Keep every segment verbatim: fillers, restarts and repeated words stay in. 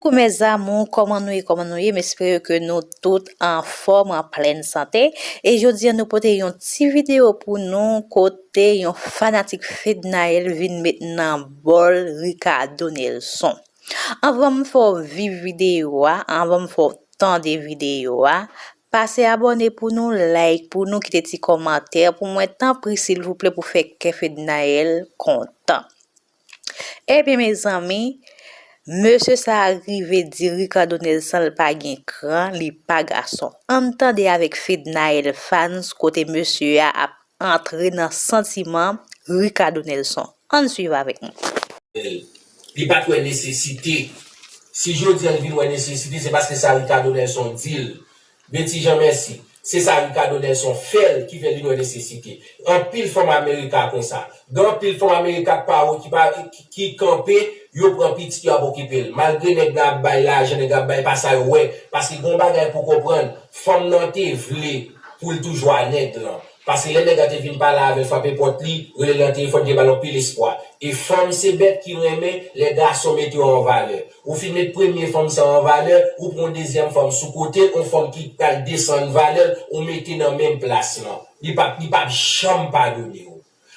Coucou mes amours, kòman nou ye, kòman nou ye? M espere ke nou tout anfòm, an plèn sante. E jodi a nou pote yon ti videyo pou nou kote yon fanatik Fednaelle vin met nan bòl Ricardo Nelson. Anvan m fè w viv videyo a, anvan m fè w tande videyo a, pase abòne pou nou, like pou nou, kite ti kòmantè pou mwen, tanpri silvouplè, pou fè kè Fednaelle kontan. Ebyen mezanmi, mesye sa a rive di Ricardo Nelson l pa gen kran, li pa gason. Ann tande avèk Fednaelle fans kote mesye a ap antre nan santiman Ricardo Nelson. Ann swiv avèk mwen. Li pa t wè nesesite. Si jodi a l vin wè nesesite, se paske sa Ricardo Nelson di l. Betty Jean Merci, se sa Ricardo Nelson fè l ki fè l vin wè nesesite. Anpil fanm Amerika konsa. Gen anpil fanm Amerika k pa ki pa ki, ki kanpe, yo pran pitit yo ap okipe l. Malgre nèg la ap bay lajan, nèg la ap bay pa sa yo wè. Paske gen yon bagay pou konprann, fanm nan te vle pou l toujou a nèg lan. Paske lè nèg la te vin pale avè l, frape pòt li, rele l nan telefòn, te ba l anpil espwa. E fanm se bèt ki renmen lè gason mete yo an valè. Ou fin met premye fanm sa an valè, ou pran yon dezyèm fanm sou kote l, yon fanm ki pral desann valè l, ou mete nan menm plas lan. Li p ap, li p ap janm padone w.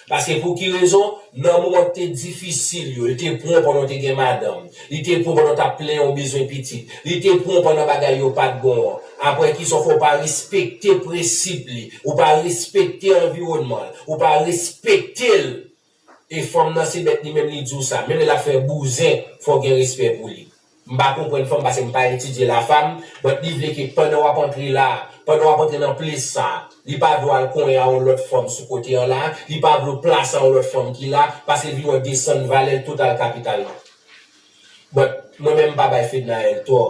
Paske pou ki rezon? Nan moman ki te difisil yo, li te pran w pandan w te gen madanm. Li te pran w pandan w t ap plenyen w bezwen pitit. Li te pran w pandan bagay yo pa t bon an. Apre ki sa w fè? Ou pa respekte prensip li. Ou pa respekte anviwònman l. Ou pa respekte l. E fanm nan se bèt li menm li di w sa. Menm lè l ap fè bouzen, fò w gen respè pou li. M pa konprann fanm paske m pa etidye lafam, but li vle ke pandan w ap antre la, pandan w ap antre nan plis sa, li pa vle w al konyen a yon lòt fanm sou kote an la, li pa vle w plase a yon lòt fanm ki la, paske l vin wè desann valè l total kapitalman. But mwen menm m pa bay Fednaelle tò.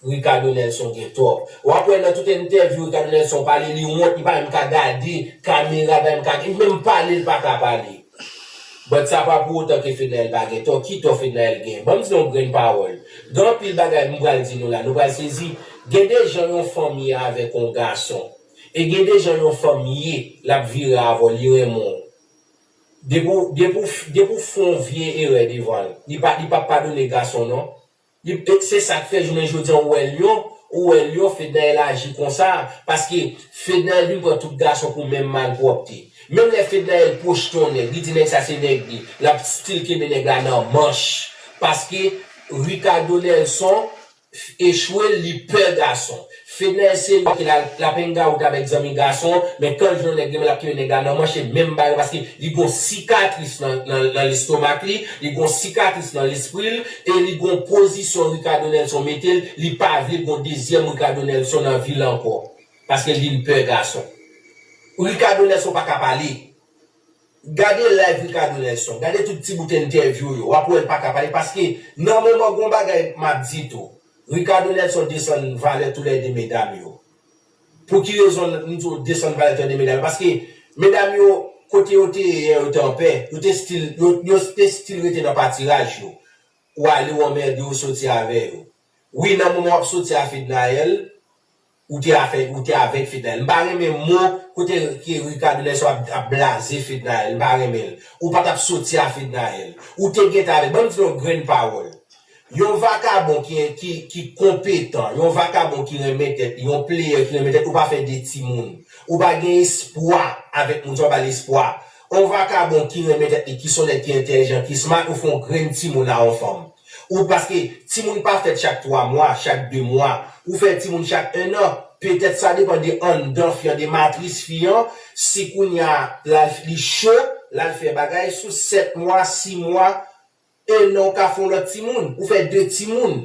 Ricardo Nelson gen tò. W ap wè nan tout entèvyou Ricardo Nelson pale, li wont, li pa menm ka gade kamera, li pa menm ka, li menm pale, li pa ka pale. But sa pa pou otan ke Fednaelle pa gen tò. Ki tò Fednaelle gen? Ban m di nou yon grenn pawòl. Gen anpil bagay m pral di nou la, nou pral sezi. Gen de jan yon fanm ye avèk yon gason. E gen de jan yon fanm ye, l ap vire avè w, li renmen w. Depi w, depi w, depi w fè yon vye erè devan l, li pa, li p ap padone gason non. Li, e se sa k fè jounen jodi a ou wè Lyon, ou wè Lyon, Fednaelle aji konsa, paske Fednaelle vin pran tout gason pou menm malpwòpte. Menm lè Fednaelle pwojte yon nèg, li di nèg sa se nèg li, l ap still kenbe nèg la nan manch. Paske Ricardo Nelson echwe l, li pè gason. Fednaelle se yon ki l ap hang out avèk zanmi gason, men kan l jwenn yon nèg li renmen, l ap kenbe nèg la nan manch, e menm bagay, paske li gon sikatris nan, nan, nan lestomak li, li gon sikatris nan lespri l, e li gon pozisyon Ricardo Nelson mete l, li pa vle gon dezyèm Ricardo Nelson nan vi l ankò. Paske li, li pè gason. Ricardo Nelson pa ka pale. Gade live Ricardo Nelson, gade tout ti bout entèvyou yo, w ap wè l pa ka pale, paske nan moman gon bagay m ap di tou, Ricardo Nelson desann valè toulède medam yo. Pou ki rezon m di w desann valè toulède medam yo? Paske medam yo, kote yo te ye yè, yo te anpè, yo te still, yo, yo te still rete nan patiraj yo. Ou ale, ou anmède, ou soti avè yo. Wi, nan moman w ap soti a Fednaelle, ou te afè, ou te avèk Fednaelle. M pa renmen mo kote ke Ricardo Nelson ap, ap blaze Fednaelle. M pa renmen l. Ou pa t ap soti a Fednaelle. Ou te gentan avèk. Ban m di nou yon grenn pawòl. Yon vakabon ki, ki, ki konpetan, yon vakabon ki renmen tèt li, yon player ki renmen tèt, ou pa fè de timoun. Ou pa gen espwa avèk moun sa, ou pa ba l espwa. Yon vakabon ki renmen tèt li, ki se yon nèg ki entèlijan, ki smart, ou fè yon grenn timoun a yon fanm. Ou paske timoun pa fèt chak twa mwa, chak de mwa. Ou fè timoun chak en an. Petèt sa depann de anndan fi an, de matris fi an. Si kounye a l al li cho, l al fè bagay, sou sèt mwa, sis mwa, en an ou ka fè yon lòt timoun. Ou fè de timoun.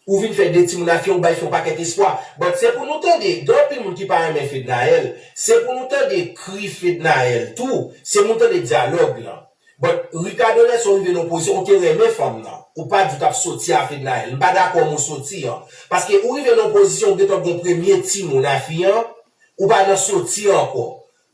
Ou vin fè de timoun a fi an, ou bay fi an yon pakèt espwa. But se pou nou tande, gen anpil moun ki pa renmen Fednaelle. Se pou nou tande kri Fednaelle tou. Se pou nou tande dyalòg lan. But Ricardo Nelson rive nan yon pozisyon, ou te renmen fanm nan. Ou pa di w t ap soti a Fednaelle. M pa dakò mwen soti an. Paske ou rive nan yon pozisyon, ou gentan gon premye timoun a fi an, ou pa nan soti ankò.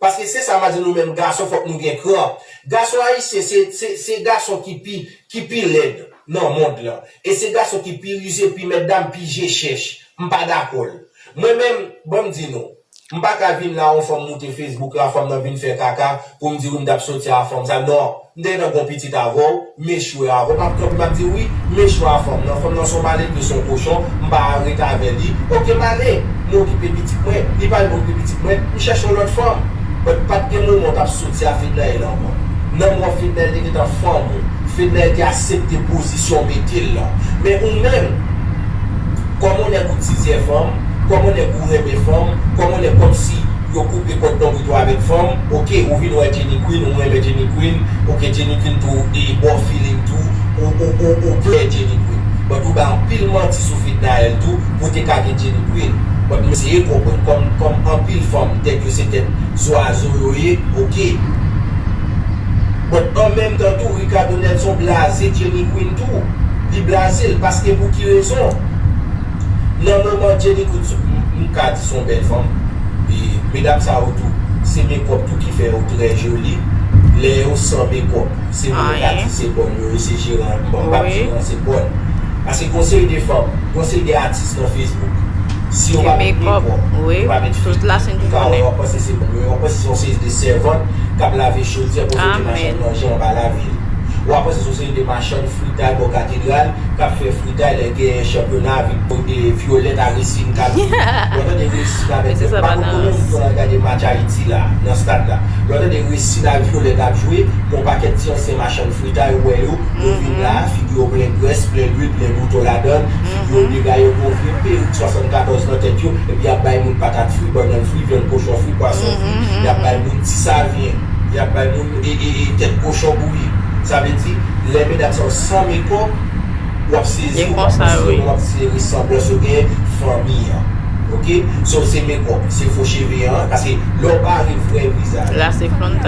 Paske se sa m a di nou menm gason, fòk nou gen kran. Gason ayisyen, se, se, se gason ki pi, ki pi lèd nan mond lan. E se gason ki pi rize, pi mètdam, pi je chèch. M pa dakò l. Mwen menm, ban m di nou, M pa ka vin la, yon fanm moute Facebook la, fanm nan vin fè kaka, pou m di wi m t ap soti a fanm sa. Non, m te gentan gon pitit avè w, m echwe avè w. M ap kanpe, m ap di wi, m echwe a fanm nan. Fanm nan se yon maledve, se yon kochon, m pa rete avè li. Oke, m ale, m okipe pitit mwen. Li pa vle okipe pitit mwen, m chèche yon lòt fanm. But pa t gen moman w t ap soti a Fednaelle ankò. Nan mò Fednaelle te gentan fanm ou. Fednaelle te aksepte pozisyon w mete l lan. Men ou menm, kòm yon nèg ou dizè fanm, kòm yon nèg ou renmen fanm, kòm yon nèg kòmsi yo koupe kòd lonbrit ou avèk fanm, oke, ou vin wè Jenny Queen, ou renmen Jenny Queen, oke, Jenny Queen tou, e, ba w feeling tou, ou, ou, ou, ou plè Jenny Queen. But ou bay anpil manti sou Fednaelle tou, pou te ka gen Jenny Queen. But m eseye konprann, kòm, kòm anpil fanm, tèt yo se tèt zwazo yo ye, oke. But an menm tan tou, Ricardo Nelson blaze Jenny Queen tou. Li blaze l, paske pou ki rezon? Nan moman Jenny Queen, m, m ka di se yon bèl fanm. E medam sa yo tou, se makeup tou ki fè yo trè joli. Lè yo san makeup, se moun yo ka di se bòn yo, yo se jeran, bon, m p ap jeran, se bòn. Paske gon seri de fanm, gon seri de atis nan Facebook. Si yo pa met makeup, yo pa met filtre, ou ka wè, w ap panse se moun yo, w ap panse se yon seri de sèvant k ap lave chodyè, poze de machann manje anba lavil. W ap panse se yon seri de machann fritay bò katedral k ap fè fritay lè gen chanpyona, vi-, e, Violette a Racine k ap jwe. W ap tande Racine avèk, pa konn konbyen moun ki konn al gade match Ayiti la, nan stad la. W ap tande Racine ak Violette ap jwe, gon pakèt ti ansyen machann fritay, ou wè yo, yo vin la, figi yo plen grès, plen lwil, plen bouton ladan l, figi yo degaye, yo gon vye perik swasannkatòz nan tèt yo, epi y ap bay moun patat fri, bannann fri, vyann kochon fri, pwason fri, y ap bay moun ti savyen, y ap bay moun e, e, e, tèt kochon bouyi. Sa vle di, lè medam sa yo san makeup, w ap sezi, w ap sezi, w ap sezi resanblans yo gen fanmi an. Oke? So, se makeup, se fo cheve an, paske lè w bare vrè vizaj, lè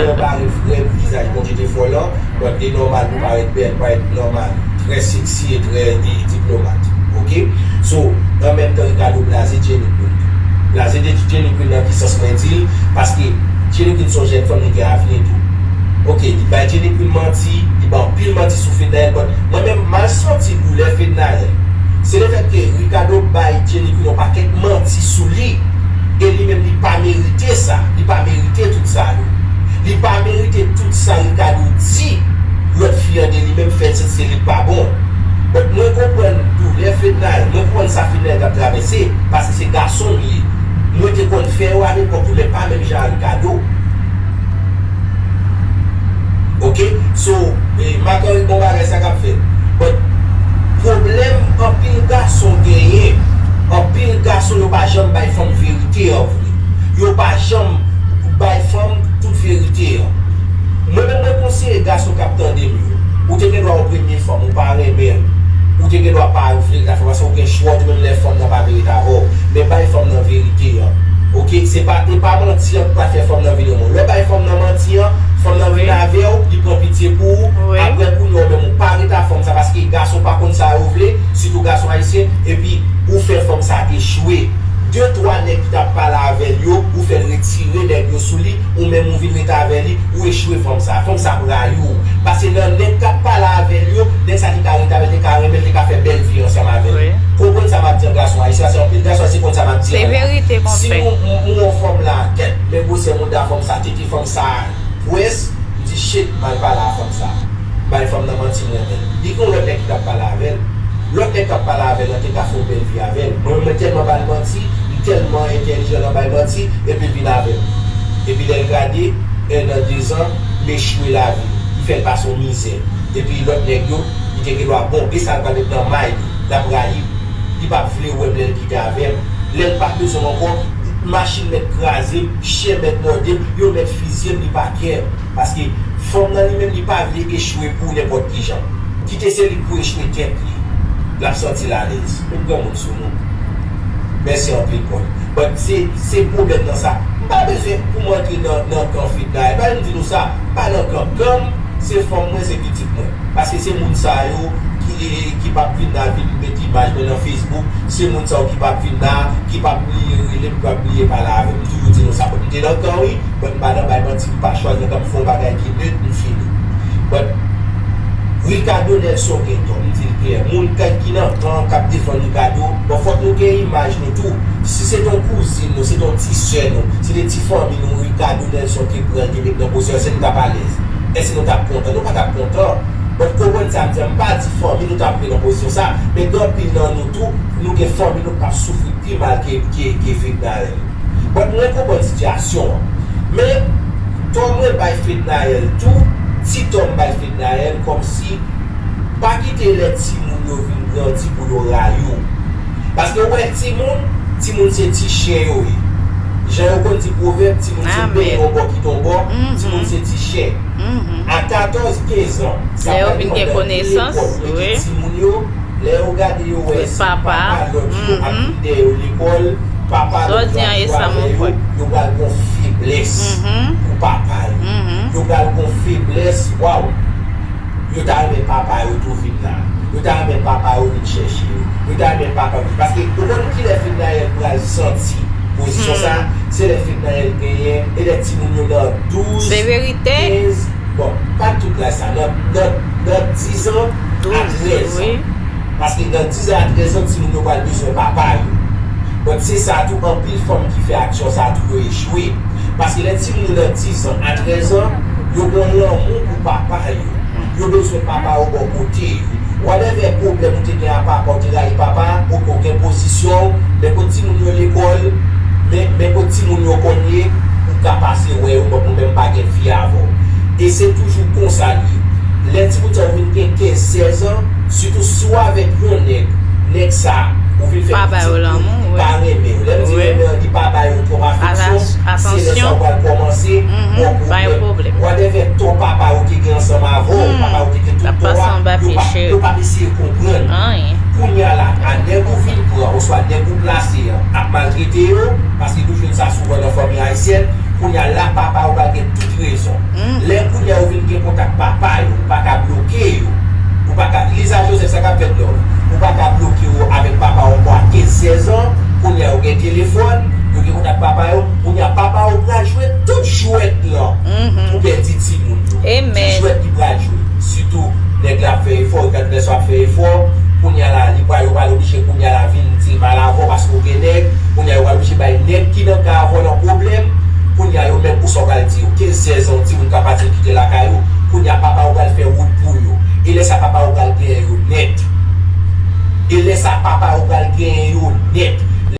w bare vrè vizaj Bondye te fè w lan, but li nòmal pou parèt bèl, parèt nòmal, trè seksi e trè, e, diplomat. Oke? So, an menm tan Ricardo blaze Jenny Queen tou. Blaze de Jenny Queen nan ki sans mwen di l, paske Jenny Queen se yon jèn fanm, li gen avni tou. Oke, li bay Jenny Queen manti, li bay anpil manti sou Fednaelle, but mwen menm m al santi doulè Fednaelle. Se lefèt ke Ricardo bay Jenny Queen yon pakèt manti sou li, e li menm li pa merite sa, li pa merite tout sa yo. Li pa merite tout sa Ricardo di lòt fi an de li menm, fè l santi se li k pa bon. But mwen konprann doulè Fednaelle, mwen konprann sa Fednaelle t ap travèse, paske se gason m ye. Mwen te konn fè yo alepòk tou, men pa menm jan a Ricardo. Oke? So, e, Marc Henry, bon bagay sa k ap fèt. But pwoblèm anpil gason genyen, anpil gason yo pa janm bay fanm verite an vre. Yo pa janm bay fanm tout verite an. Mwen menm, mwen konseye gason k ap tande m yo. Ou te gen dwa yon premye fanm, ou pa renmen l. Ou te gen dwa pa vle l, paske ou gen chwa, ou te menm lè fanm nan pa vle ret avè w. Men bay fanm nan verite an. Oke? Se pa, e pa manti an ki pral fè fanm nan vin renmen w. Lè w bay fanm nan manti an, fanm nan vin avè w, li pran pitye pou ou. Apre kounye a, ou menm ou pa ret ak fanm sa, paske gason pa konn sa yo vle, sitou gason ayisyen, epi ou fè fanm sa echwe. De, twa nèg ki t ap pale avè l yo, ou fè l retire nèg yo sou li, ou menm ou vin ret avè li, ou echwe fanm sa. Fanm sa ap rayi w. Paske nan nèg k ap pale avè l yo, nèg sa te ka ret avè l, te ka renmen l, te ka fè bèl vi ansanm avè l. Konprann sa m ap di an, gason ayisyen, paske anpil gason ayisyen konn sa m ap di an la. Si m, m, m wè yon fanm la, kèt, men gwosè mouda fanm sa, tete fanm sa, pwès, m di, shit, m al pale a fanm sa. M bay fanm nan manti, m renmen l. Li gen yon lòt nèg ki t ap pale avè l. Lòt nèg k ap pale avè l lan te ka fè yon bèl vi avè l. Mwen menm, mwen tèlman ba l manti, m tèlman entèlijan nan bay manti, epi l vin avè m. Epi lè l gade, en an, dezan, m echwe lavi l. M fè l pase yon mizè. Epi lòt nèg yo, li te gen dwa bon, e sa l pral met nan may li, l ap rayi m. Li p ap vle wè m lè l kite avè m. Lè l pa bezwen m ankò, machin mèt kraze m, chen mèt mòde m, yo mèt fizye m, li pa kè. Paske fanm nan li menm, li pa vle echwe pou nenpòt ki jan. Kite se li k pou echwe tèt li. L ap santi l alèz. Met granmoun sou nou. Mèsi anpil, Paul. But se, se pwoblèm nan sa. M pa bezwen pou m antre nan, nan kan Fednaelle. Pa vin di nou sa. M pa nan kan. Kan m, se fanm mwen, se pitit mwen. Paske se moun sa yo ki, ki p ap vin la vin met imaj mwen nan Facebook. Se moun sa yo ki p ap vin la, ki p ap bliye rele m, ki p ap bliye pale avè m. M toujou di nou sa. But m te nan kan, wi. But m pa nan bay manti, m pa chwazi nan kan, m fè yon bagay ki net, m fini. But Ricardo Nelson gen tò, m di l klè. Moun k, ki nan kan k ap defann Ricardo, bon, fòk nou gen imaj nou tou. Si se t yon kouzin, nou, se te yon ti sè nou, se te ti fanmi nou, Ricardo Nelson te pran l, te met nan pozisyon, èske nou t ap alèz? Èske nou t ap kontan? Nou pa t ap kontan. But konprann sa m di a, m pa di fanmi nou t ap ret nan pozisyon sa, men gen anpil nan nou tou, nou gen fanmi nou k ap soufri pi mal ke, ke, ke Fednaelle. But mwen konprann sitiyasyon an. Men, tò mwen bay Fednaelle tou, ti tò m bay Fednaelle, kòmsi pa kite lè timoun yo vin grandi pou yo rayi w. Paske ou wè timoun, timoun se ti chen yo ye. Jan yo konn di pwovèb, timoun se benyen yon bò kite yon bò, timoun se ti chen. A katòz, kenz an, sa pral depann nan ki lekòl ou mete timoun yo. Lè yo gade yo wè se papa lòt yo ap vin dèyè yo lekòl, papa lòt yo ap jwe avè yo, yo pral gon feblès pou papa yo. Yo pral gon feblès, waw. Yo ta renmen papa yo tou vin la. Yo ta renmen papa yo vin chèche yo. Yo ta renmen papa yo vin. Paske ou konn kilè Fednaelle pral santi pozisyon sa, se lè Fednaelle genyen, e lè timoun yo nan douz, kenz, bon, pa tout laj sa, nan, nan, nan diz an a trèz an. Paske nan diz an a trèz an, timoun yo pral bezwen papa yo. But se sa tou, anpil fanm ki fè aksyon sa tou, yo echwe. Paske lè timoun yo nan diz an a trèz an, yo gen lanmou pou papa yo. Yo bezwen papa yo bò kote yo. Whatever pwoblèm ou te gen a papa, ou te rayi papa, ou, ou gen pozisyon w, men kot timoun yo lekòl, men, men kot timoun yo konn ye, ou ka pase wè yo, but mwen menm m pa gen fi avè w. E se toujou konsa l ye. Lè timoun sa yo vin gen kenz, sèz an, sitou si w avèk yon nèg, nèg sa, ou vin fè pitit pou li, li pa renmen w. Lè m di renmen an, li pa ba yo twòp afeksyon, se lè sa w pral kòmanse gon pwoblèm. Whatever tò papa yo te gen ansanm avè w, papa yo te gen tout tò a, yo p ap, yo p ap eseye konprann. Kounye a la, a nèg ou vin pran, oswa nèg ou plase an, ap maltrete yo, paske nou jwenn sa souvan nan fanmi ayisyèn, kounye a la, papa yo pral gen tout rezon. Lè kounye a yo vin gen kontak papa yo, ou pa ka bloke yo. Ou pa ka, Lisa Joseph, sa k ap fèt, love? Ou pa ka bloke yo avèk papa yo ankò a kenz, sèz an, kounye a yo gen telefòn, yo gen kontak papa yo, kounye a papa yo pral jwe tout jwèt lan pou pèdi timoun yo. Tout jwèt li pral jwe. Sitou, nèg la ap fè efò, Ricardo Nelson ap fè efò, kounye a la, li pral, yo pral oblije kounye a la vin di mal avè w paske w gen nèg, kounye a yo pral oblije bay nèg ki nan kay avè w lan pwoblèm, kounye a yo menm pou sa w pral di yo, kenz, sèz an, yon timoun ka pati kite lakay ou, kounye a papa yo pral fè wout pou yo. E lè sa papa yo pral genyen yo nèt. E lè sa papa yo pral genyen yo nèt.